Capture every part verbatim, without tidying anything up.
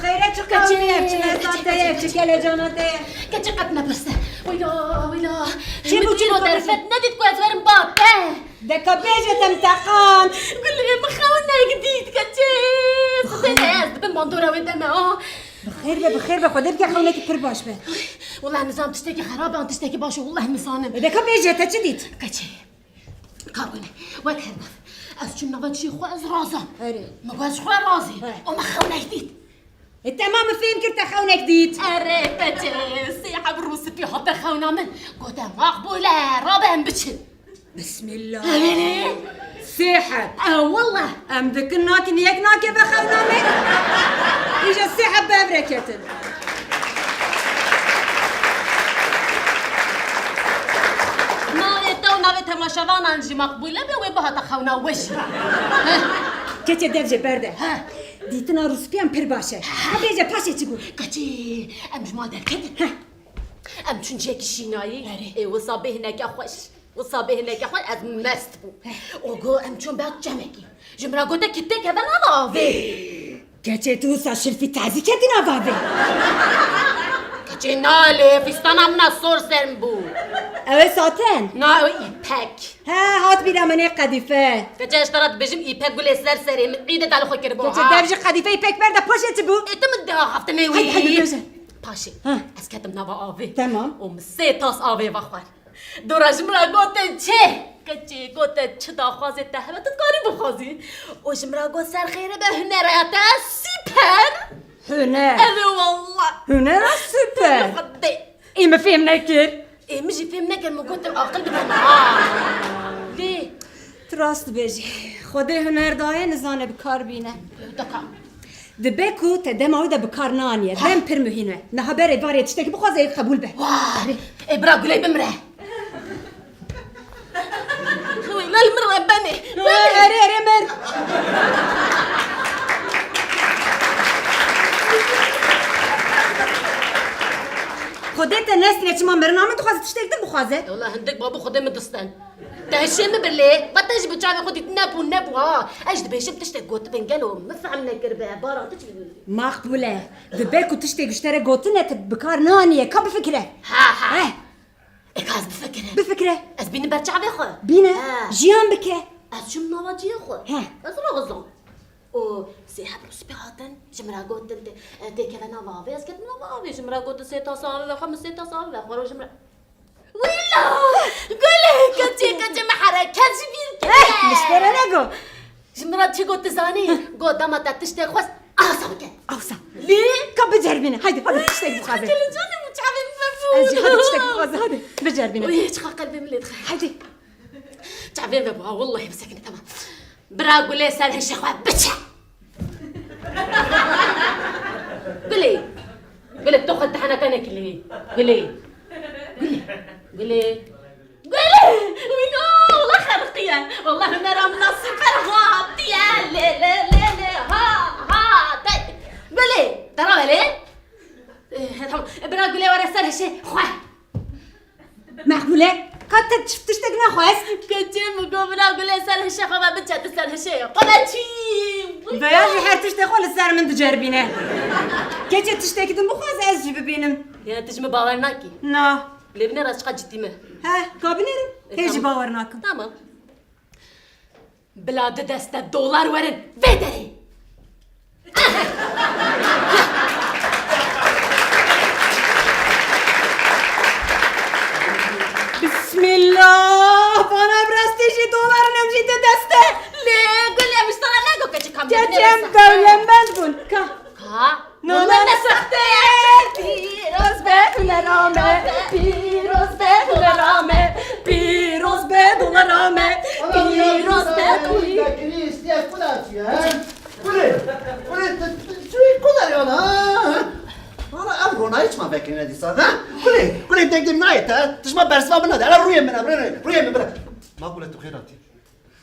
Xeyre çi qewlê ye, çi nezateye, çi kelecana te ye? Keçê qet nepirse. Weyla, weyla. Çi bû, çi bû, derfet nedît ku ez werim ba te. Deka bêje te min teqand. Gulê min xewnek dît keçê. Sibê de ez dibim bandora wê deme ha. Bi xêr be, bi xêr be. Xwedê bike xewnekî pir baş be. Wela nizam tiştekî xerab e, tiştekî baş e, wela nizanim. E, deka bêje te çi dît? Keçê. Kabûne. Wek her defa. Ez çûm nava çiyê xwe, ez razam. Erê. Me got ez xwe razî. He. O me xewnek dît. E, temam, min fêm kir te xewnek dît. Erê, keçê, sê heb rûspî hate xewna min. Gote, Maqbûle, rabe em biçin. Bismillah. Erê. Sê heb. E, wallah. Em dikin nakin, yek nakeve xewna me. Îja sê heb bev re ketin. Navê te û navê temaşevanan jî Maqbûle be, wê bihata xewna we jî. Keçê, dev jê berde. He. Dîtina rûspiyan pir baş e. Ha, bêje paşê çi bû? Keçê, em ji mal derketin. He. Em çûn cihekî şînayî. Erê. Ê, wisa bê hineke xweş. Wisa bê hineke xweş, ez mest bûm. He. O go em çûn ber çemekî. Ji min re gote, ki têkeve nava avê. Keçê, tu wisa şilfî tazî ketî nava avê. Keçê, na lê, fîstana min a sor ser min bû. Ew ê saten? Na, ew îpek. He, hat bîra min ê qedîfe. Keçê, ez te re dibêjim îpek, gulê ser serê min, îdê te li xwe kiribû, ha. Keçê, dev ji qedîfe îpek berde, paşê çi bû? Ê, tu min dê axaftinê wî. Hadi, hadi, bêje. Paşê, ha, ez ketim nava avê. Tamam. Û min sê tas avê vexwar. Dora ji min re gotin çi? Keçê, gote çi daxwazê te hebe, tu dikarî bixwazî. Û ji min re got, ser xêre be, hunera te sîper. Huner. Erê wallah. Hunera sîper. Xwedê. Ê, min fêm nekir. Ê, min jî fêm nekir, min gotin aqil bide min. Ha. Lê. Tu rast dibêjî. Xwedê huner daye, nizane bi kar bîne. Dika. Dibe ku te dema wê de bi kar naniye. Ha. Dem pir muhîm e. Niha berê varê tiştekî bixwaze, ê qebûl be. Wah! Ê bira Gulê bimre. Wê, ne li min re benê. Wê, erê, erê, mir. Xwedê te nestîne, çima mirina min dixwaze tiştek din bixwaze? Wela hindik babû Xwedê min disten. Te hişê min bir lê, va te jî bi çavê xwe dît nebû, nebû ha. Ez jî dibêjim tiştek gotibin gelo min fehm nekiribe, bara tu çi bibînî? Maqbûle, dibe ku tiştek ji te re gotine, tu bi kar naniye, ka bifikire. Ha, ha. Heh. E, ka ez bifikire. Bifikire. Ez bînim ber çavê xwe. Bîne. Ha. Jiyan bike. Ez çûm nava cihê xwe. He. Ez razam. Û sê heb rûspî hatin, ji min re gotin, tê, e, têkeve nava avê, ez ketim nava avê, ji min re gotin sê tasa avê vexwe, min sê tasa avê vexwar û ji min re Wîla! Gulê, keçê, keçê me hereket ji bîr kiriye. Eh, miştere nego. Ji min re çi got tu zanî? Got dema te tiştê xwest, awsa bike. Awsa. Lê? Ka biceribîne. Haydi, hadi tiştek bixwaze. Kilicanê min çavê min vebû. Ez jî hadi tiştek bixwaze, hadi. Biceribîne. Oy, çiqa qelbê min lê dixe. Haydi. Çavê min vebû, ha, wallahî bisekine, tamam. Bira Gulê ser hişê xwe biçe. Gulê. Gulê, tu xwe tehneke nekilî. Gulê. Gulê. Gulê. Gulê. Wîna, wela xeriqiye. Wela hunera min a super hatiye. Lê, lê, lê, lê. Ha, ha, dey. Gulê. Dera belê. Eh, tamam. Bira Gulê were ser hişê xwe. Mehmûle, ka te çi tiştek nexwest? Keçê min got, bira Gulê ser hişê xwe ve biçe, tu ser hişê xwe ve çî. Veya jî her tiştê xwe li ser min diceribîne. Keçê tiştekî din bixwaze ez jî bibînim. Ya tu ji min bawer nakî? Na. Lê binêre çiqa cidî me. He, ka binêrim. E, hê jî tamam. Bawer nakim. Tamam. Bila du deste dolar werin vê derê. Bismillah! Vana bi rastî jî dolar in, em jî du deste. Lê Gulê, em ji te re negot keçik kam. Keçê em dewlemend bûn. Ka. Ka? Nana ne sexte ye. Pîroz be hunera me, pîroz be hunera me, pîroz be dolara me, pîroz be. Gulê, Gulê, tu, tu, tu, tu, Gulê, ana. Ana, ev ronayî çima vekirine dîsa, ha? Gulê, Gulê, dengê min nayê te, tu ji me bersiva min nade. Ala rûyê min, rûyê min, rûyê min, bira. Ma Gulê, tu xêr hatî.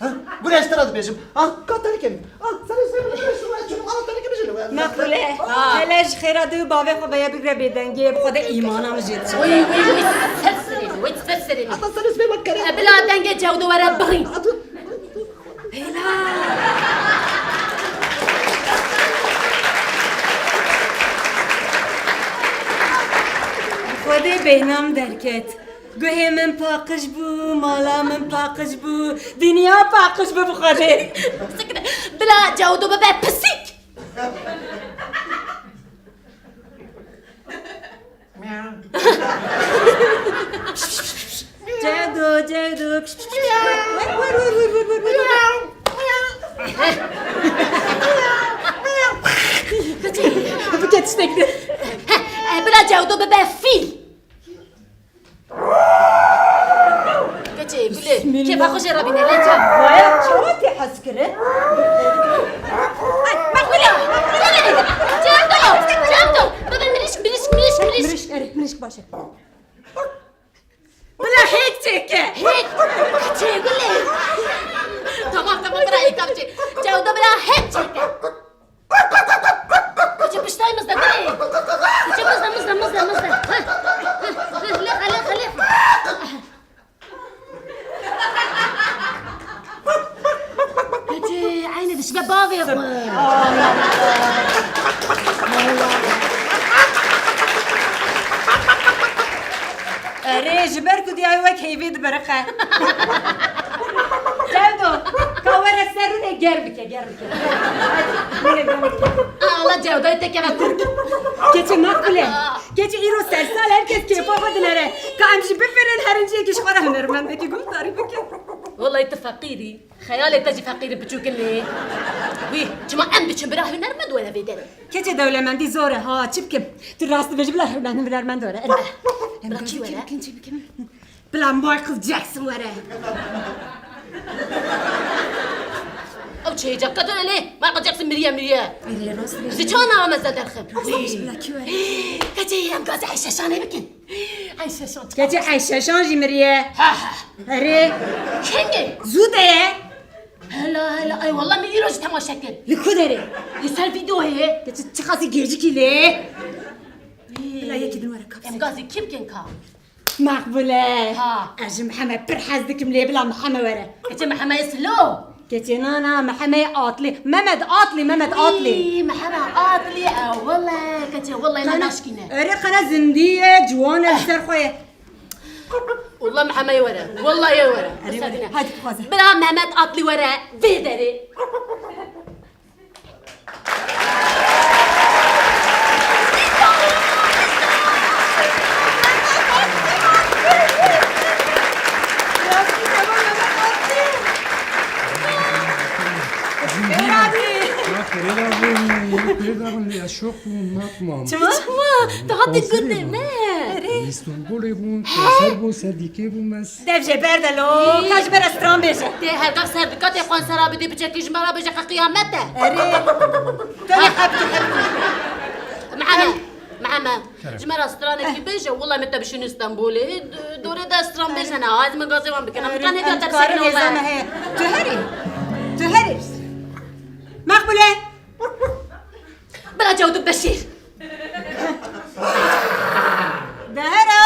Ha? Gure ez te re dibêjim. Ah, ka terikê min. Ah, serê serê min, serê serê min, çûm, ah, terikê min jî li we. Maqbûle, ha, hele ji xêra dê û bavê xwe veye bigre bêdengê, bi Xwedê îmana min jê diçe. Wî, wî, wî, ser serê min, wî ser serê min. Heta serê serê min kere. E, bila dengê cewde were birî. Hêla. Dê bêhnam derket. Guhê min paqij bû, mala min paqij bû, dinya paqij bû bi Xwedê. Sikre, bila Cewdo bibe pisîk. Cewdo, Cewdo. Wêr, wêr, wêr. Biket tiştek de. He, e, bila Cewdo bibe fîl. Keçê, gulê, Bismillah. Kêfa xwe jê re bîne, lê çav. Vaya çawa tê hez kire? Ay, Makbule, Makbule, Cevdo, Cevdo, bebe, mirişk, mirişk, mirişk, mirişk. Mirişk, erê, mirişk baş e. Bila hêk çêke. Hêk, keçê, gulê. Tamam, tamam, bira hêka biçê. Cevdo, bira hêk çêke. Keçê piştayê mizde, gulê. Keçê mizde, mizde, mizde, mizde. Ha, ha, ha, lêxe, lêxe, lêxe. Keçê eynê dişibe bavê xwe. Erê, ji ber ku diyayê wek heyvê dibiriqe. Cevdo, ka were ser rûnê ger bike, ger bike. Hadi, rûnê ger bike. Allah Cevdoyê te keve kurt. Keçê Makbule, keçê îro sersal her kes kêfa xwe dinere. Ka em jî bifêrin her inciyekî ji xwe re hunermendekî guhdarî bikin. Wellahî tu feqîr î. Xeyalê te jî feqîrî biçûk in lê. Wî, çima em diçin bira hunermend were vê derê? Keçê dewlemendî zor e ha, çi bikim? Tu rast dibêjî, bila hunermend were. Em bira kî were? Çi bikim, çi bikim? Bila Michael Jackson were. Ew çi hêcaka done lê? Michael Jackson miriye, miriye. Erê, rast dibêjî. Ji çawa nava me zêde derxin? Rast dibêjî, bila kî were? Keçê em gazî Ayşe Şanê bikin. Ayşe Şan. Keçê Ayşe Şan jî miriye. Ha, ha. Erê. Kengê? Zû de ye. Hela, hela. Ay, wallah min îro jî temaşe kir. Li ku derê? Li ser vîdeoyê. Keçê çiqasî gêjikî lê. Bila yekî din were kapsê. Em gazî kî bikin ka? Makbule. Ha. Ez ji Miheme pir hez dikim lê bila Miheme were. Keçê Mihemeyê Silo. Keçê na na, Mihemeyê Atlî. Mehmet Atlî, Mehmet Atlî. Wî, Miheme Atlî, e, wele, keçê, wele, me naşkîne. Erê, qere zindî ye, ciwan e, li ser xwe ye. Wele Mihemeyê were, wele yê were. Erê, wele. Hadi, bixwaze. Bira Mehmet Atlî were, vê derê. Ya, pêra bûn, pêra bûn, lê ez şok bûm, matmam. Çima? Çima? Daha te gotê me. Erê. Li Stenbolê bûm, konser bû, ser dîkê bûm ez. Dev jê berde lo, ka ji me re stran bêje. Tê her gaf ser dika tê konsera bidê biçekî ji me re bêje qe qiyamet e. Erê. Tene hep tu hep tu. Meheme, Meheme. Kerem. Ji me re stranekî bêje, wela me te bişînin Stenbolê. D-, dorê de stran bêje ne, ez min gazê wan bikin. Em kan hêdiya te bişînin hêza me heye. Tu herî. Tu herî. Makbule. Bila Cewdû Beşîr. Dehera,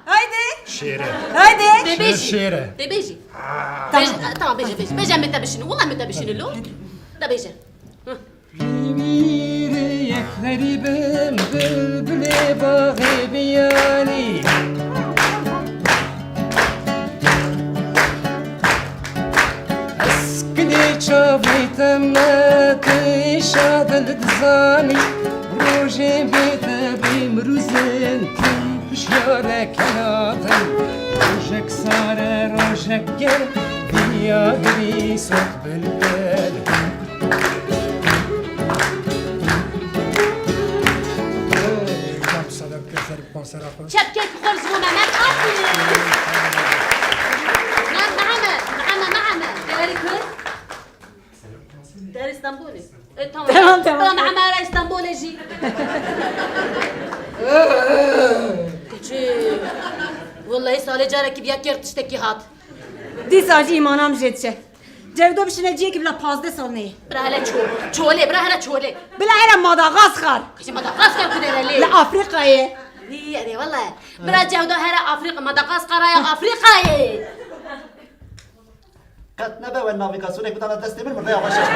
haydi. Şêre. Haydi. Dê bêjî. Şêre. Dê bêjî. Tamam. Bêj-, tamam, bêje, bêje. Bêje, me te bişînin. Wela me te bişînin lo. De bêje. Hı. Bîrê yek xerîbim, bilbilê baxê biyanî. Eskinê çavê te me, tu şa dil dizanî. Rojê bê te bê mirûzin, tu hişyare kenatin. Rojek sare, rojek germ, dinya girî sot bilbil. Çepkek xwe ji bo Mehmet Atlî. Me-, Meheme, Meheme, Meheme. Te herî ku? Te herî Stenbolê. E, tamam. Tamam, tamam. Tamam, Meheme herî Stenbolê jî. Keçê. Wellahî salê carekî viya kêr tiştekî hat. Dîsa jî îmana min jê diçe. Cevdo bişine ciyekî bila pazdeh sal neyê. Bira hele ço-, çolê, bira hele çolê. Bila hele Madagaskar. Kişî Madagaskar ku dere lê? Li Afrîkayê. Vî, erê, wele. Bira Cevdo here Afrîka, Madagaskara ya Afrîkayê. Qet nebe we navîgasyonek bidana destê min, min rêya xwe şaş.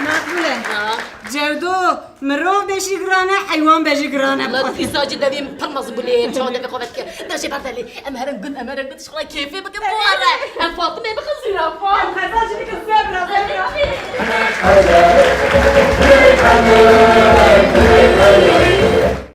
Makbule. Ha. Cewdo, mirov be jî giran e, heywan be jî giran e. Lat îsa jî devî pir mezin bû lê çawa devê xwe vedike. Dajê berdelê. Em herin gund, em herin gund, şixula kêfê bikin bu were. Em Fatimê bikin zîrafa. Em xezan jî bikin zebra, zebra.